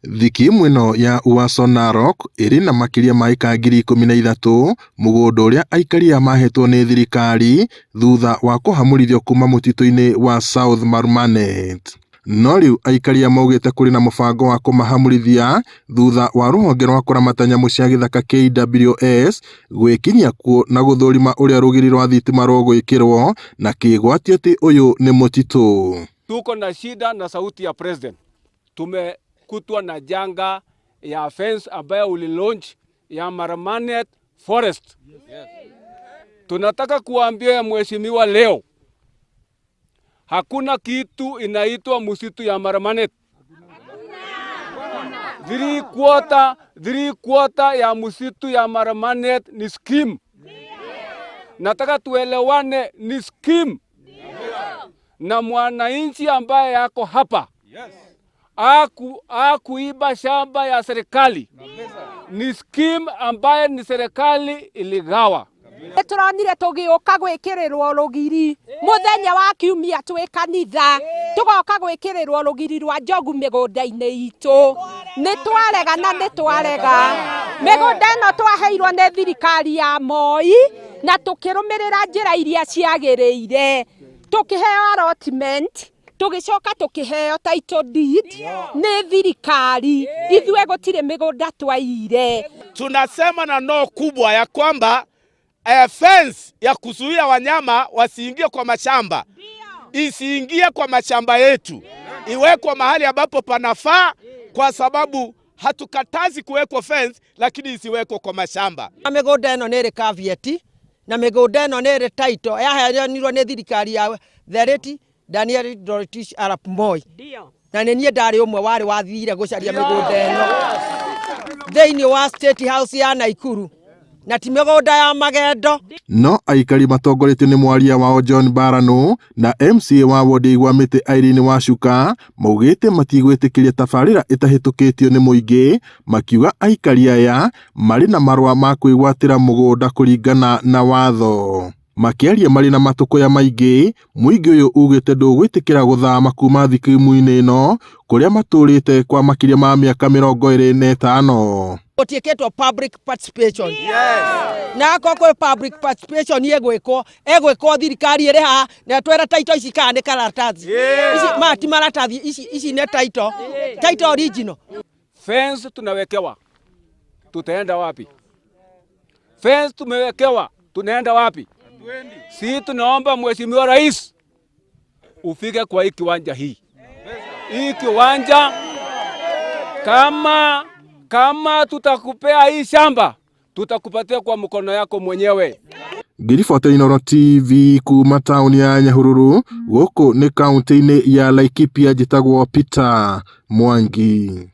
Thikimu ĩno ya Uaso Narok ĩrĩ na makĩria ma ĩka 13,000 mũgũnda ũrĩa aikari aya mahetwo nĩ thirikari thutha wa kũhamũrithio kuma mũtitũ-inĩ wa South Marmanet. No rĩu aikari aya maugĩte kũrĩ na mũbango wa kũmahamũrithia thutha wa rũhonge rwa kũramata nyamũ cia gĩthaka KWS gwĩkinyia kuo na gũthũrima ũrĩa rũgiri rwa thitima rũgwĩkĩrwo na kĩgwatio atĩ ũyũ nĩ mũtitũ. Tuko na shida na sauti ya president. Tumekutwa na janga ya fence ambayo ulilaunch ya Marmanet Forest. Yes. Tunataka kuambia mheshimiwa leo, hakuna kitu inaitwa msitu ya Marmanet. 3/4 ya msitu ya Marmanet ni scheme. Nataka tuelewane, ni scheme. Na mwananchi ambaye yako hapa akuiba shamba ya serikali ni scheme ambaye ni serikali iligawa. Nĩtũronire tũgĩũka gwĩkĩrĩrwo rũgiri mũthenya wa kiumia twĩ kanitha, tũgoka gwĩkĩrĩrwo rũgiri rwa njogu mĩgũnda-inĩ itũ. Nĩ twarega na nĩ twarega. Mĩgũnda ĩno twaheirwo nĩ thirikari ya Moi na tũkĩrũmĩrĩra njĩra iria ciagĩrĩire, tũkĩheo allotment, tũgĩcoka tũkĩheo title deed nĩ thirikari. Ithuĩ gũtirĩ mĩgũnda twaire. Tunasema na no kubwa ya kwamba fence ya kuzuia wanyama wasiingie kwa mashamba isiingie kwa mashamba yetu, iwekwe mahali ambapo panafaa, kwa sababu hatukatazi kuwekwa fence, lakini isiwekwe kwa mashamba. Mĩgũnda ĩno nĩ ĩrĩ caveat na mĩgũnda ĩno nĩ ĩrĩ title yaheanirwo nĩ thirikari ya the late Daniel Toroitich arap Moi, na nĩ niĩ ndarĩ ũmwe warĩ wathire gũcaria mĩgũnda ĩno thĩinĩ wa State House ya Naikuru, na ti mĩgũnda ya magendo. No aikari matongoretio nĩ mwaria wao John Barano na MCA wa wodi Igwa Mĩtĩ Irene Wacuka maugĩte matigwĩtĩkĩria tabarĩra ĩtahĩtũkĩtio nĩ mũingĩ, makiuga aikari aya marĩ na marũa ma kwĩgwatĩra mũgũnda kũringana na watho. Makĩaria marĩ na matũkũya maingĩ, mũingĩ ũyũ ugĩte ndũgwĩtĩkĩra gũthama kuma thikimu-inĩ ĩno kũrĩa matũrĩte kwa makĩria ma mĩaka 25. Gũtiĩkĩtwo public participation. Na akorwo kwĩ public participation ĩgwĩkwo, ĩgwĩkwo thirikari ĩrĩ haha na twĩre title ici kana nĩ karatathi. Ici ma ti maratathi, ici nĩ title. Title original. Fence tunawekewa, tutaenda wapi? Fence tumewekewa, tunaenda wapi? Si tunaomba Mheshimiwa Rais ufike kwa hii kiwanja hii. Hii kiwanja kama tutakupea hii shamba, tutakupatia kwa mkono yako mwenyewe. Ngĩribota Inooro TV kuma taũni ya Nyahururu, gũkũ nĩ kaunti-inĩ ya Laikipia, njĩtagwo Peter Mwangi.